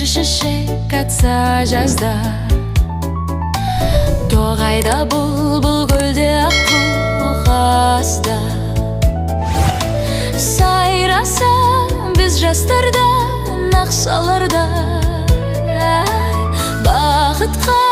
Бір шешек атса жазда. Тоғайда бұлбұл, көлде аққу, қазда. Сайраса біз жастарда, нақшаларда. Бақытқа